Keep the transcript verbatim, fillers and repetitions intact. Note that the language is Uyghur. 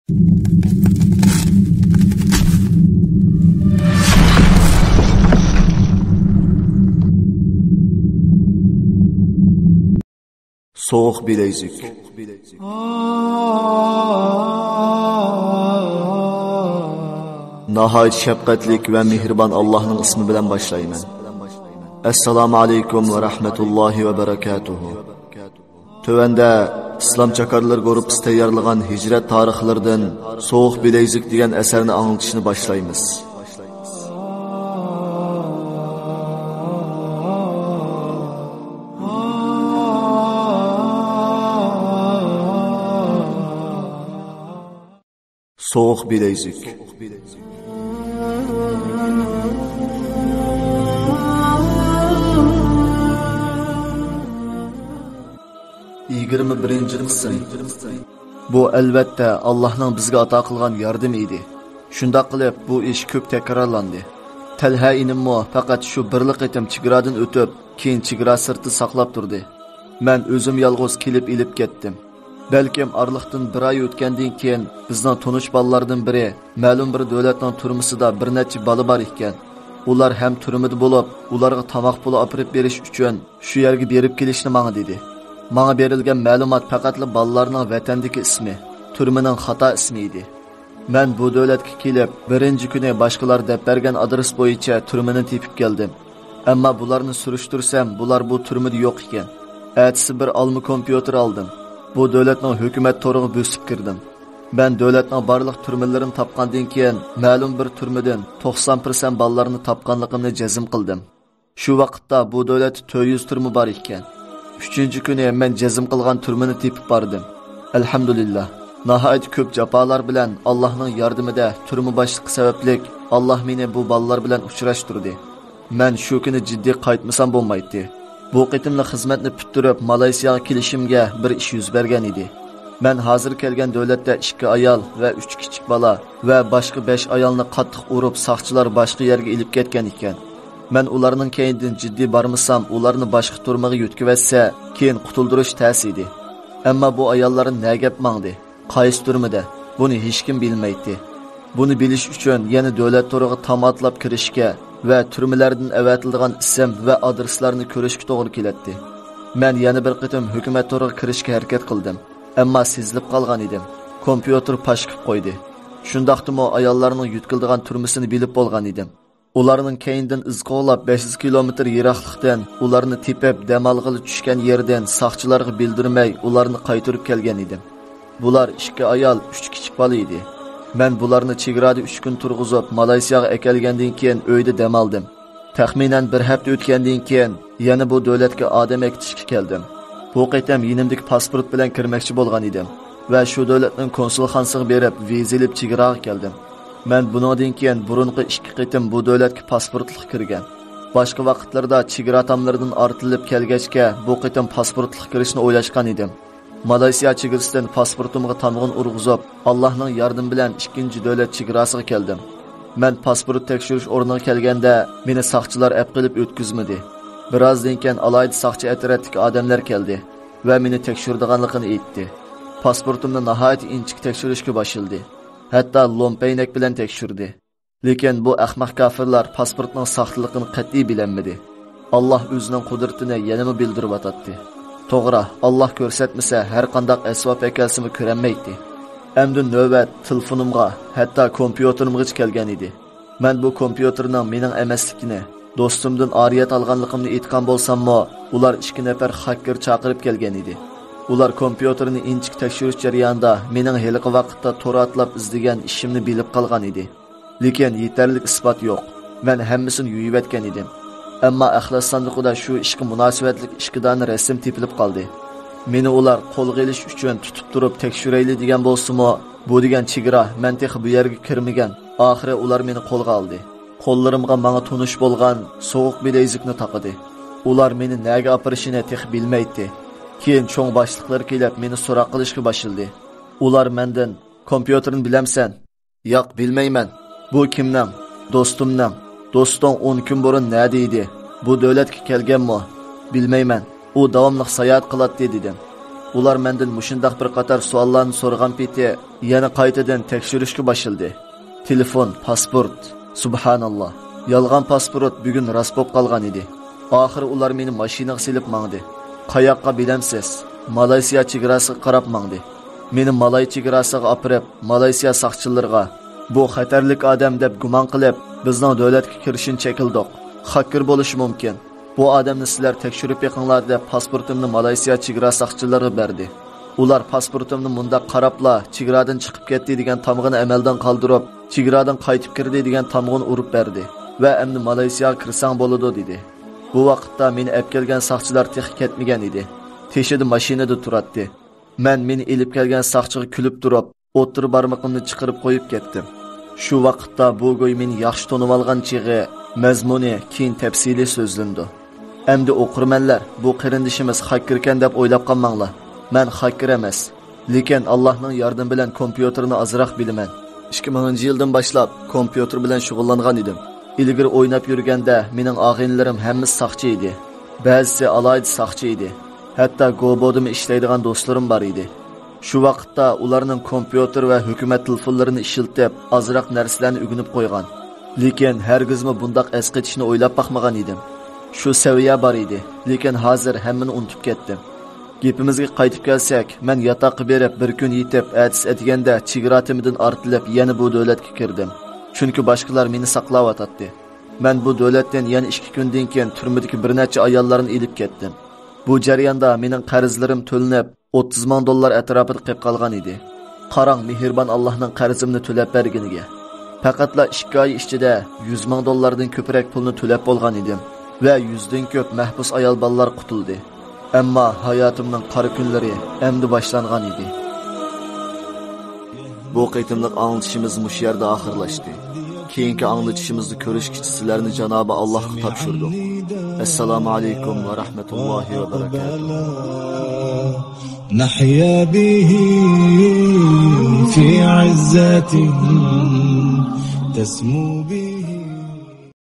سوغۇق بىلەيزۈك. ناھايىتى شەپقەتلىك ۋە مېھرىبان ئاللاھنىڭ ئىسمى بىلەن باشلايمەن. ئەسسالامۇ ئەلەيكۇم ۋە رەھمەتۇللاھى ۋە بەرەكاتۇھۇ. تۆۋەندە ئىسلام چاكارلىرى گۇرۇپپىسى تەييارلىغان ھىجرەت تارىخلىرىدىن سوغۇق بىلەيزۈك دېگەن ئەسەرنى ئاڭلىتىشنى باشلايمىز. سوغۇق بىلەيزۈك. يىگىرمە بىرىنچى قىسىم. بۇ، ئەلۋەتتە، ئاللاھنىڭ بىزگە ئاتا قىلغان ياردىمى ئىدى. شۇنداق قىلىپ، بۇ ئىش كۆپ تەكرارلاندى. تەلھە ئىنىممۇ پەقەت شۇ بىرلا قېتىم چېگرادىن ئۆتۈپ، كېيىن چېگرا سىرتىدا ساقلاپ تۇردى. مەن ئۆزۈم يالغۇز كېلىپ ئېلىپ كەتتىم. بەلكىم ئارىلىقتىن بىر ئاي ئۆتكەندىن كېيىن، بىزنىڭ تونۇش بالىلاردىن بىرى مەلۇم بىر دۆلەتنىڭ تۈرمىسىدا بىر نەچچە بالا بار ئىكەن. ئۇلار ھەم تۈرمىدە بولۇپ، ئۇلارغا تاماق پۇلى ئاپىرىپ بېرىش ئۈچۈن شۇ يەرگە بېرىپ كېلىشنى ماڭا دېدى. ماڭا بېرىلگەن مەلۇمات پەقەتلا بالىلارنىڭ ۋەتەندىكى ئىسمى، تۈرمىنىڭ خاتا ئىسمى ئىدى. مەن بۇ دۆلەتكە كېلىپ، بىرىنچى كۈنى باشقىلار دەپ بەرگەن ئادرېس بويىچە تۈرمىنى تېپىپ كەلدىم. ئەمما بۇلارنى سۈرۈشتۈرسەم، بۇلار بۇ تۈرمىدە يوق ئىكەن. ئەتىسى بىر ئالما كومپيۇتېر ئالدىم. بۇ دۆلەتنىڭ ھۆكۈمەت تورىغا بۆسۈپ كىردىم. مەن دۆلەتنىڭ بارلىق تۈرمىلىرىنى تاپقاندىن كېيىن، مەلۇم بىر تۈرمىدىن توقسان پىرسەنت بالىلارنى تاپقانلىقىمنى جەزم قىلدىم. شۇ ۋاقىتتا بۇ دۆلەتتە تۆت يۈز تۈرمە بار ئىكەن. ئۈچىنچى كۈنى مەن جەزم قىلغان تۈرمىنى تېپىپ باردىم. ئەلھەمدۇلىللا، ناھايىتى كۆپ جاپالار بىلەن ئاللاھنىڭ ياردىمىدە تۈرمە باشلىقى سەۋەبلىك ئاللاھ مېنى بۇ بالىلار بىلەن ئۇچراشتۇردى. مەن شۇ كۈنى جىددىي قايتمىسام بولمايتتى. بۇ قېتىملىق خىزمەتنى پۈتتۈرۈپ، مالايسىياغا كېلىشىمگە بىر ئىش يۈز بەرگەن ئىدى. مەن ھازىر كەلگەن دۆلەتتە ئىككى ئايال ۋە ئۈچ كىچىك بالا ۋە باشقا بەش ئايالنى قاتتىق ئۇرۇپ، ساقچىلار باشقا يەرگە ئېلىپ كەتكەن ئىكەن. مەن ئۇلارنىڭ كەينىدىن جىددىي بارمىسام، ئۇلارنى باشقا تۈرمىگە يۆتكىۋەتسە، كېيىن قۇتۇلدۇرۇش تەس ئىدى. ئەمما بۇ ئاياللار نەگەپ ماڭدى؟ قايسى تۈرمىدە؟ بۇنى ھېچكىم بىلمەيتتى. بۇنى بىلىش ئۈچۈن يەنە دۆلەت تورىغا تام ئاتلاپ كىرىشكە ۋە تۈرمىلەردىن ئەۋەتىلىدىغان ئىسىم ۋە ئادرېسلارنى كۆرۈشكە توغرا كېلەتتى. مەن يەنە بىر قېتىم ھۆكۈمەت تورىغا كىرىشكە ھەرىكەت قىلدىم، ئەمما سېزىلىپ قالغان ئىدىم. كومپيۇتېر پاش قىلىپ قويدى. شۇنداقتىمۇ ئاياللارنىڭ يۆتكىلىدىغان تۈرمىسىنى بىلىپ بولغان ئىدىم. ئۇلارنىڭ كەينىدىن ئىز قوغلاپ، بەش يۈز كىلومېتىر يىراقلىقتىن ئۇلارنى تېپىپ، دەم ئالغىلى چۈشكەن يېرىدىن ساقچىلارغا بىلدۈرمەي، ئۇلارنى قايتۇرۇپ كەلگەن ئىدىم. بۇلار ئىككى ئايال، ئۈچ كىچىك بالا ئىدى. مەن بۇلارنى چېگرادا ئۈچ كۈن تۇرغۇزۇپ، مالايسىياغا ئەكەلگەندىن كېيىن ئۆيدە دەم ئالدىم. تەخمىنەن بىر ھەپتە ئۆتكەندىن كېيىن، يەنە بۇ دۆلەتكە ئادەم ئەكېتىشكە كەلدىم. بۇ قېتىم يېنىمدىكى پاسپورت بىلەن كىرمەكچى بولغان ئىدىم ۋە شۇ دۆلەتنىڭ كونسۇلخانىسىغا بېرىپ، ۋىزا ئېلىپ چېگراغا كەلدىم. مەن بۇنىڭدىن كېيىن بۇرۇنقى ئىككى قېتىم بۇ دۆلەتكە پاسپورتلۇق كىرگەن. باشقا ۋاقىتلىرىدا چېگرا تاملىرىدىن ئارتىلىپ كەلگەچكە، بۇ قېتىم پاسپورتلۇق كىرىشنى ئويلاشقان ئىدىم. مالايسىيا چېگرىسىدىن پاسپورتۇمغا تامغىنى ئۇرغۇزۇپ، ئاللاھنىڭ ياردىمى بىلەن ئىككىنچى دۆلەت چېگراسىغا كەلدىم. مەن پاسپورت تەكشۈرۈش ئورنىغا كەلگەندە، مېنى ساقچىلار ئەپقىلىپ ئۆتكۈزمىدى. بىرازدىن كېيىن ئالاھىدە ساقچى ئەترەتتىكى ئادەملەر كەلدى ۋە مېنى تەكشۈرىدىغانلىقىنى ئېيتتى. پاسپورتۇمنى ناھايىتى ئىنچىكە تەكشۈرۈشكە باشلىدى. ھەتتا لومپەينەك بىلەن تەكشۈردى. لېكىن بۇ ئەخمەق كاپىرلار پاسپورتنىڭ ساختىلىقىنى قەتئىي بىلەلمىدى. ئاللاھ ئۆزىنىڭ قۇدرىتىنى يەنىمۇ بىلدۈرۈۋاتاتتى. توغرا، ئاللاھ كۆرسەتمىسە، ھەرقانداق ئەسۋاب ئەكەلسىمۇ كۆرەلمەيتتى. ئەمدى نۆۋەت تېلېفونۇمغا، ھەتتا كومپيۇتېرىمغىچە كەلگەن ئىدى. مەن بۇ كومپيۇتېرنىڭ مېنىڭ ئەمەسلىكىنى، دوستۇمدىن ئارىيەت ئالغانلىقىمنى ئېيتقان بولساممۇ، ئۇلار ئىككى نەپەر خاككېر چاقىرىپ كەلگەن ئىدى. ئۇلار كومپيۇتېرنى ئىنچىكە تەكشۈرۈش جەريانىدا مېنىڭ ھېلىقى ۋاقىتتا تور ئاتلاپ ئىزدىگەن ئىشىمنى بىلىپ قالغان ئىدى. لېكىن يېتەرلىك ئىسپات يوق. مەن ھەممىسىنى يۇيۇۋەتكەن ئىدىم. ئەمما ئەخلەت ساندۇقىدا شۇ ئىشقا مۇناسىۋەتلىك ئىككى دانە رەسىم تېپىلىپ قالدى. مېنى ئۇلار قولغا ئېلىش ئۈچۈن تۇتۇپ تۇرۇپ تەكشۈرەيلى دېگەن بولسىمۇ، بۇ دېگەن چېگرا، مەن تېخى بۇ يەرگە كىرمىگەن. ئاخىرى ئۇلار مېنى قولغا ئالدى. قوللىرىمغا ماڭا تونۇش بولغان سوغۇق بىلەيزۈكنى تاقىدى. ئۇلار مېنى نەگە ئاپىرىشىنى تېخى بىلمەيتتى. كېيىن چوڭ باشلىقلىرى كېلىپ مېنى سوراق قىلىشقا باشلىدى. ئۇلار مەندىن، كومپيۇتېرنى بىلەمسەن؟ ياق، بىلمەيمەن. بۇ كىمنىڭ؟ دوستۇمنىڭ. دوستۇڭ ئون كۈن بۇرۇن نەدە ئىدى؟ بۇ دۆلەتكە كەلگەنمۇ؟ بىلمەيمەن. ئۇ داۋاملىق ساياھەت قىلاتتى، دېدىم. ئۇلار مەندىن مۇشۇنداق بىر قاتار سوئاللارنى سورىغان پېتى يەنە قايتىدىن تەكشۈرۈشكە باشلىدى. تېلېفون، پاسپورت. سۇبھاناللا. يالغان پاسپورت بۈگۈن راست بولۇپ قالغان ئىدى. ئاخىرى ئۇلار مېنى ماشىنىغا سېلىپ ماڭدى. قاياققا بىلەمسىز؟ مالايسىيا چېگراسىغا قاراپ ماڭدى. مېنى مالاي چېگراسىغا ئاپىرىپ، مالايسىيا ساقچىلىرىغا، بۇ خەتەرلىك ئادەم دەپ گۇمان قىلىپ، بىزنىڭ دۆلەتكە كىرىشىنى چەكلىدۇق. خاككېر بولۇشى مۇمكىن. بۇ ئادەمنى سىلەر تەكشۈرۈپ بېقىڭلار دەپ پاسپورتۇمنى مالايسىيا چېگرا ساقچىلىرىغا بەردى. ئۇلار پاسپورتۇمنى مۇنداق قاراپلا، چېگرادىن چىقىپ كەتتى دېگەن تامغىنى ئەمەلدىن قالدۇرۇپ، چېگرادىن قايتىپ كىردى دېگەن تامغىنى ئۇرۇپ بەردى ۋە ئەمدى مالايسىياغا كىرسەڭ بولىدۇ دېدى. بۇ ۋاقىتتا مېنى ئەپكەلگەن ساقچىلار تېخى كەتمىگەن ئىدى. تېشىدا ماشىنىدا تۇراتتى. مەن مېنى ئېلىپ كەلگەن ساقچىغا كۈلۈپ تۇرۇپ، ئوتتۇرا بارمىقىمنى چىقىرىپ قويۇپ كەتتىم. شۇ ۋاقىتتا بۇ گۇي مېنى ياخشى تونۇۋالغان چېغى، مەزمۇنى كېيىن تەپسىلىي سۆزلىنىدۇ. ئەمدى ئوقۇرمەنلەر، بۇ قېرىندىشىمىز خاككېركەن دەپ ئويلاپ قالماڭلار. مەن خاككېر ئەمەس. لېكىن ئاللاھنىڭ ياردىمى بىلەن كومپيۇتېرنى ئازراق بىلىمەن. ئىككى مىڭىنچى يىلدىن باشلاپ كومپيۇتېر بىلەن شۇغۇللانغان ئىدىم. ئىلگىرى ئويناپ يۈرگەندە مېنىڭ ئاغىنىلىرىم ھەممىسى ساقچى ئىدى. بەزىسى ئالاھىدە ساقچى ئىدى. ھەتتا گوبودىمۇ ئىشلەيدىغان دوستلىرىم بار ئىدى. شۇ ۋاقىتتا ئۇلارنىڭ كومپيۇتېر ۋە ھۆكۈمەت تېلېفونلىرىنى ئىشلىتىپ، ئازراق نەرسىلەرنى ئۆگىنىپ قويغان. لېكىن ھەرگىزمۇ بۇنداق ئەسقېتىشنى ئويلاپ باقمىغان ئىدىم. شۇ سەۋىيە بار ئىدى، لېكىن ھازىر ھەممىنى ئۇنتۇپ كەتتىم. گېپىمىزگە قايتىپ كەلسەك، مەن ياتاققا بېرىپ بىر كۈن يېتىپ، ئەتىسى ئەتىگەندە چېگرا تېمىدىن ئارتىلىپ يەنە بۇ دۆلەتكە كىردىم. چۈنكى باشقىلار مېنى ساقلاۋاتاتتى. مەن بۇ دۆلەتتىن يەنە ئىككى كۈندىن كېيىن تۈرمىدىكى بىر نەچچە ئاياللارنى ئېلىپ كەتتىم. بۇ جەرياندا مېنىڭ قەرزلىرىم تۆلىنىپ، ئوتتۇز مىڭ دوللار ئەتراپىدا قېلىپ قالغان ئىدى. قاراڭ، مېھرىبان ئاللاھنىڭ قەرزىمنى تۆلەپ بەرگىنىگە. پەقەتلا ئىككى ئاي ئىچىدە يۈز مىڭ دوللاردىن كۆپرەك پۇلنى تۆلەپ بولغان ئىدىم ۋە يۈزدىن كۆپ مەھبۇس ئايال بالىلار قۇتۇلدى. ئەمما ھاياتىمنىڭ قارا كۈنلىرى ئەمدى باشلانغان ئىدى. بۇ قېتىملىق ئاڭلىتىشىمىز مۇشۇ يەردە ئاخىرلاشتى. كېيىنكى ئاڭلىتىشىمىزدا كۆرۈشكىچە سىلەرنى جانابى ئاللاھقا تاپشۇردۇق. ئەسسالامۇ ئەلەيكۇم ۋە رەھمەتۇللاھى ۋە بەرەكاتۇھ. نحيا به في عزة تسمو به